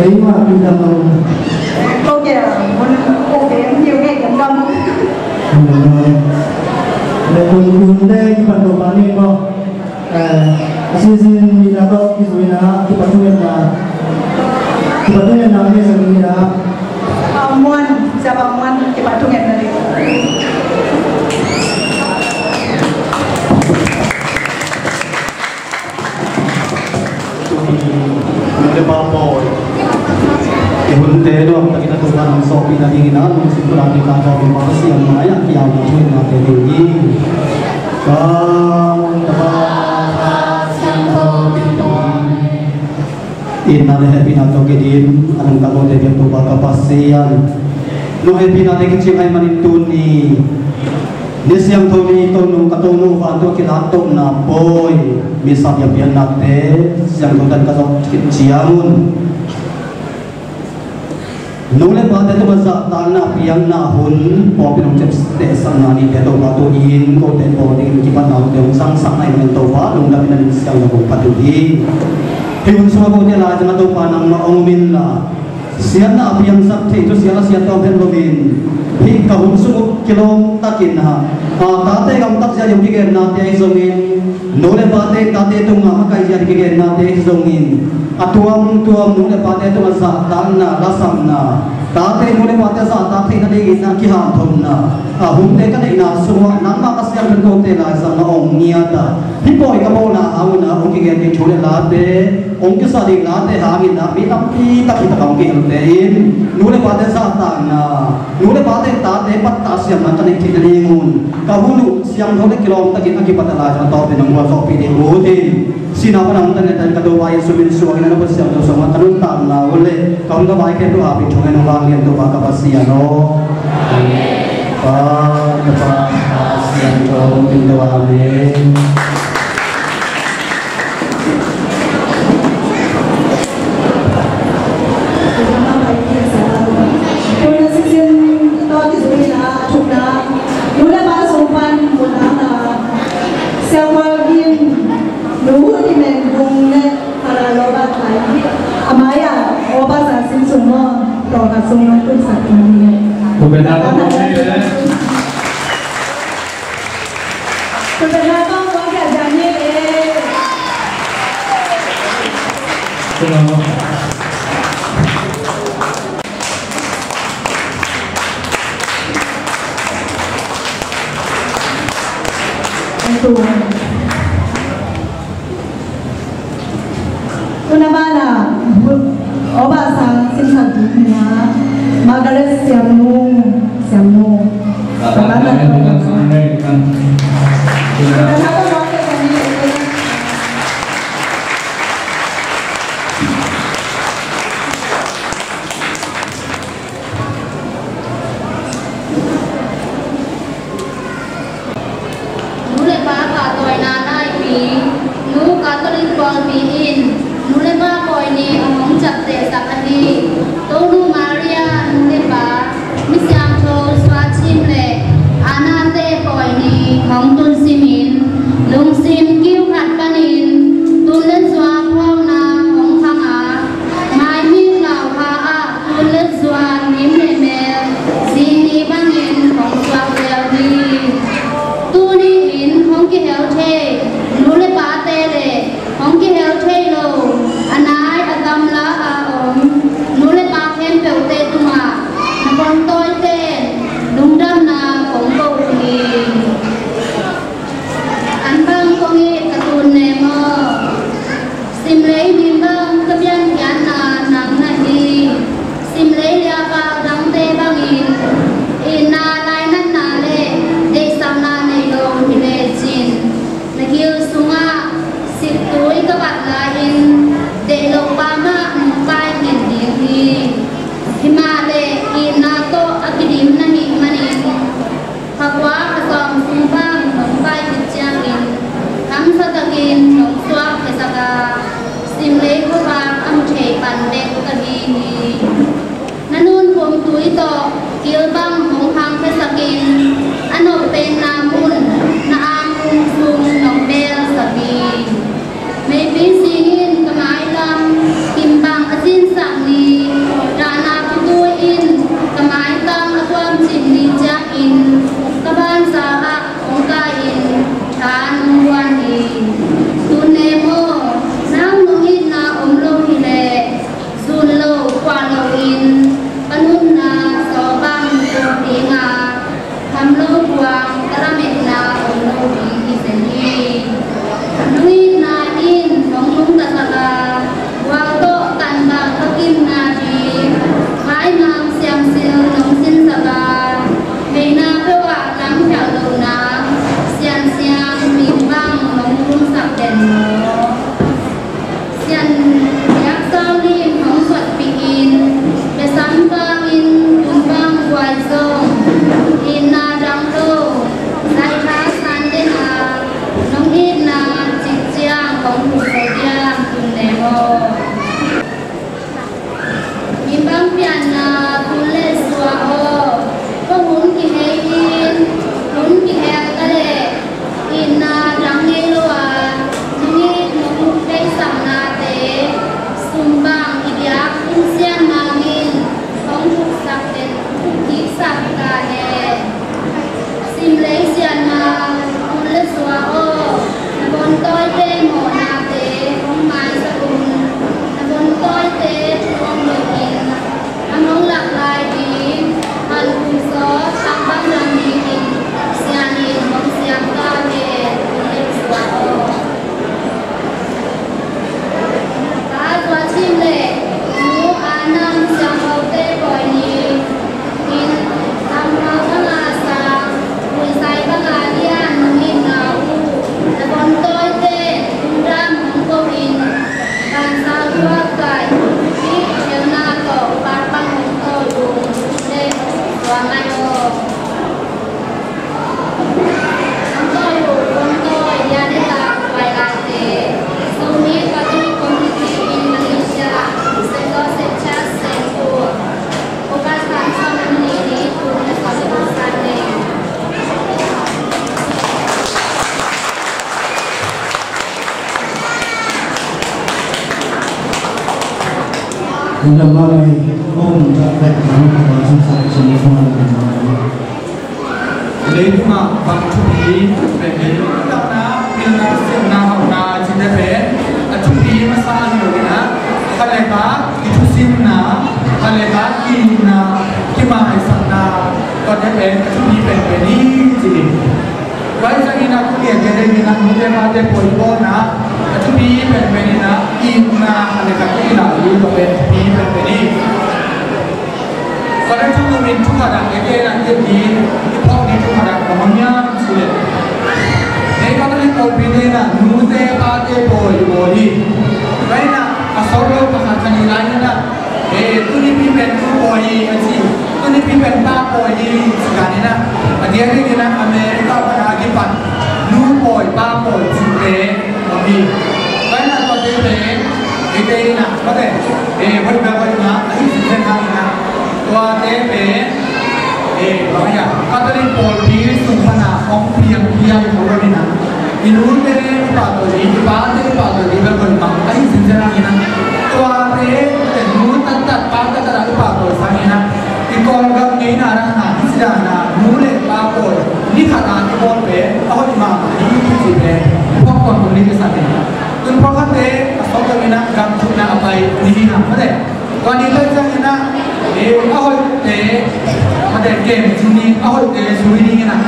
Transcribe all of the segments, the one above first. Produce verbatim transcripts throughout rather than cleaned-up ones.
Ei mah pi dam lo. Ko ke, mun ko ke, mun ke dam dam. Mun mun te kipan to pa ni ko. Eh, a season ni na ko kizui na kipan tu na. Kipan tu na ni sa ni na. Amuan, siapa amuan kipan tu na ni. Nung le pa pawi i hunte nuamtakin a Topa nong sawhpih nadingin a nong simkhol a ding ka tawh Pasian mai-ah kiamna thuhilhnate ding hi. Kang tapa Kha Siangtho Bia Tawh. Itna le hehpihna tawh kidim a nungta kote biak Topa ka Pasian, nong hehpihnate kiciang ahih manin tuni ni siangtho ni Tonu, ka Tonu vantung a kilaktohna pawi, missa biakpiaknate siangtho tan ka zawh khit ciangun, nu le pate tungah zahtakna piakna hun pawlpi nong ciaptehsakna nite Topa, tu-in kote pawl dingin kipatna hunte hong sangsak na hih manin Topa, lungdam in na min siangtho kong phat uh hi. Hih hun sungah kote laizang a Topa nangmah hong um inla, siatna a piangsak thei thu siat a siat tawm het loin, hih ka hun sung uh kilawm takin a, a, tate gamtat zia ding kigennate ahi zongin, nu le pate tate tungah makaih zia ding kigennate ahi zongin, a tuamtuam nu le pate tungah zahtakna, lasamna, tate nu le pate zahtak theih nadingin a kihanthawnna, a, hunte ka neihna sungah nangmah ka siangtho kote laizang a hong ngiat a, hih pawi ka bawlna hang un a hong kigen ding thu le late, hong kisa ding late hangin a mi tampi tak hi tak a hong kihelte in, nu le pate zahtakna, nu le pate tate pattah siamna ka neih theih nadingun ka hun uh siangtho le kilawm takin a kipat a laizang tawh pen hong gualzawhpih ding uh hi. Sihna pan a hong tan le tan ka Topa Jesu min suangin a nungta siangtho sungah ka nuntakna uh le ka hun ka vai khempeuh a pen thungen hong vanglian Topa ka Pasian aw. Pa, Tapa, Kha Siangtho min tawh, amen. Siapa gin, nu di men bung ne, para lo ba tai. A mai-ah, aw ba sa sin sung maw, tawh ka sung nong tun sak in ni. Ku ben na tawh kong ni le. Ku ben na tawh kong kia jan ni le. Ku ben na. Tuna bana, aw ba sang simsan tu na, Margaret Siamnu, Siamnu. Bana. Nu le pa pahtawina naipi, nu Catholic pawlpi in nu le pa pawi ni hong ciaptehsak a hi. Tonu Maria nu le pa, mi siangtho Suan Chin le Anna te pawi ni hong tun simin, lungsim kiu khat panin tun le zuak phawkna hong khang a, maiming lauha ah tun le zuak lim le mel zi ni bangin hong suak lel hi. Tuni-in hong kihel thei nu le pate le hong kihel thei lo, a nai a gamla a om nu le pa khempeuhte tungah na kong tawite lungdamna kong ko uh hi. An bang kong it ka Mawhnate hong maisak un. Na von tawite thu hong dot in, an hong lak lai ding, an kum sawt, an bang lam dingin sian in hong siam ta hen, hun lemsuan aw. Pa Tua Cin le Nu Aa Nam siangthote pawi ni. Inn, lamlua banga sang, huisai banga lian nong itna uh, na von tawite lungdam hong ko in, vansau thuak kai, thupi khelna tawh upat bang hong tawi uh, le suang ai aw. Hong tawi uh, hong tawi, lian le tak, huai laite, Zomi Catholic Community in Malaysia, Saint Joseph Church, Saint Paul. Leitungah bang thupi pen hi? Takna, pilna, siamna, hauhna cihte pen a thupi masa hi lo in ah, khat le khat i thusimna, khat le khat ki-itna, kimaisakna, tuate pen a thupi penpen hi ci hi. Tua hi ciangin ah, tuni a gede in ah, nute pate pawipawnna a thupi penpen in ah, itna, khat le khat i itna, tua pen thupi penpen hi. Tua leh thungnung in thu khat ah eite in ah i phawk ding thu khat ah bang hiam cih leh, ei Catholic pawlpite in ah nute pate pawi i bawl hi. Tua in ah a sawt lo pakhat khat ni lai in ah, eh, tuni pi pen nu pawi hi a ci, tuni pi pen pa pawi hi ci dan in ah, a diakdiak in ah America pan a kipan nu pawi pa pawi cihte om hi. Tua in ah tuate pen eite in ah, mate, eh, hoih bel hoih mah ahi zenzen hangin ah, tuate pen, eh, bang hiam, Catholic pawlpi sung pan ah hong piang piang kho lo in ah, i nute i pahtawi ding, i pate i pahtawi ding bel hoih mah ahi zenzen hangin ah, tuate, mate, nu taktak pa taktak ah i pahtawi sangin ah, i Kawlgam ngeina dan a, hih ci dan a nu le pa pawi ni khat a kibawl pen a hoih mahmah hi, hih ci pen i phawk tawntung ding kisam hi. Tun pawlkhatte a sawt lo in ah gamthukna a pai ni hi hang, mate. Tua ni tua ciangin ah, eh, a hoihte, mate, kem cing ding, a hoihte zui ding in ah,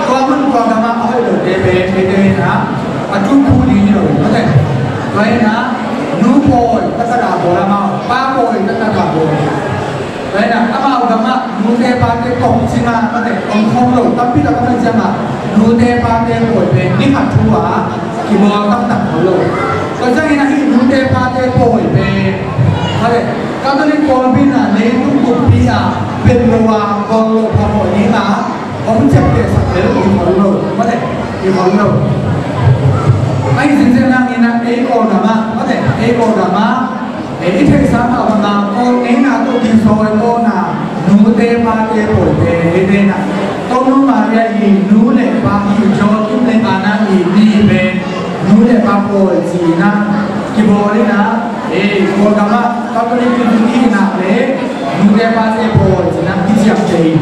tua mun tua gam ah a hoih lote pen eite in ah a tung phu ding hi lo, mate. Tua in ah nu pawi taktak a bawl amau, pa pawi taktak a bawl. Tua in ah amau gam ah nute pate kong cing a, mate, om khawm lo, tampi tak a om ciang ah nute pate pawi pen ni khat thu a kibawl taktak kho lo. Tua ciangin ah hih nute pate pawi pen, mate, Catholic pawlpi in ah leitung buppi ah bel lo a, bawl lo, phamawh ding a hong ciaptehsak bel i khol lo, mate, i khol lo. Ahi zenzen hangin ah ei Kawlgam ah, mate, ei Kawlgam ah, eh, i theihsa mah bang a Kawl ngeina tawh kizawi kawmna nute pate pawi pen eite in ah Tonu Maria i nu le pa, i Joachim le Anna i nih pen nu le pa pawi ci-in ah kibawl in ah, eh, Kawlgam ah Catholic kizui in ah le nute pate pawi ci-in ah kiciamteh hi.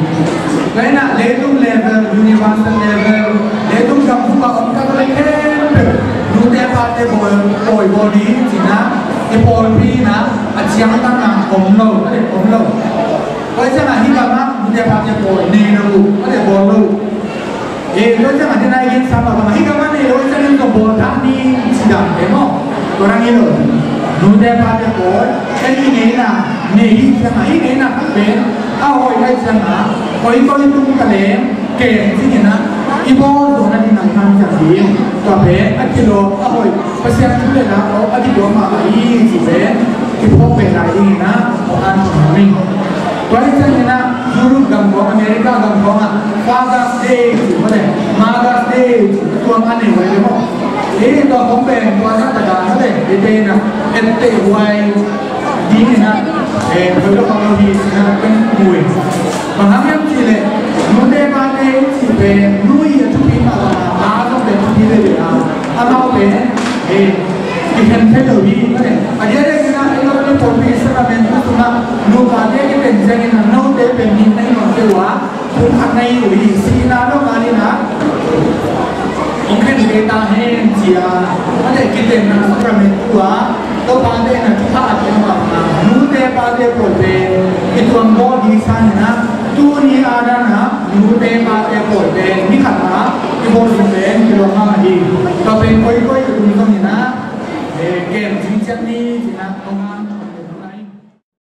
Tua in ah leitung level, universal level, leitung gam khempeuh ah om Catholic khempeuh nute pate pawi, pawi bawl ding ci-in ah i pawlpi in ah a ciangtan a om lo, a le om lo. Tua ciang ah hih gam ah nute pate pawi nei lo, a le bawl lo. Eh, tua ciang a dena i gen sam a bang a, hih gam ah nei lo, hih ciangin zong bawl thak ni ci dan te maw. Tua dang hi lo. Nute pate pawi, ei i ngeina nei hi ciang a, i ngeina khat pen a hoih ahih ciang a, koi koi tung ta leng kem cingin ah i bawl zawhna ding a i hanciam ding. Tua pen a kilawm a hoih, Pasian thu le la tawh a kituak mahmah hi cih pen kiphawk pen lai dingin ah kong an thei hi. Tua hi ciangin ah Europe gam khawng, America gam khawng ah Father's Day cih, mate, Mother's Day cih, tua a nei uh hi maw. Ei tua khawng pen tua taktak a, mate, eite in ah etteh huai dingin ah, eh, hoih lo khawng lo hi cih ah pen mu hi. Bang hang hiam cih leh nute pate cih pen nu i a thupi mah bang a, pa zong pen thupi veve a, amau pen, eh, kikhen thei lo hi, mate. A diakdiak in ah ei Catholic pawlpi sacrament thu sungah nupate kiten ciangin ah note pen nih na hi nawn kei uh a, pumkhat na hi uh hi, sihna lo ngal in ah hong khen kei ta hen ci-a, a le kitenna sacrament tu-a Topa te na thupha a piang bangin nute pate pawl pen i tuam bawl ding sangin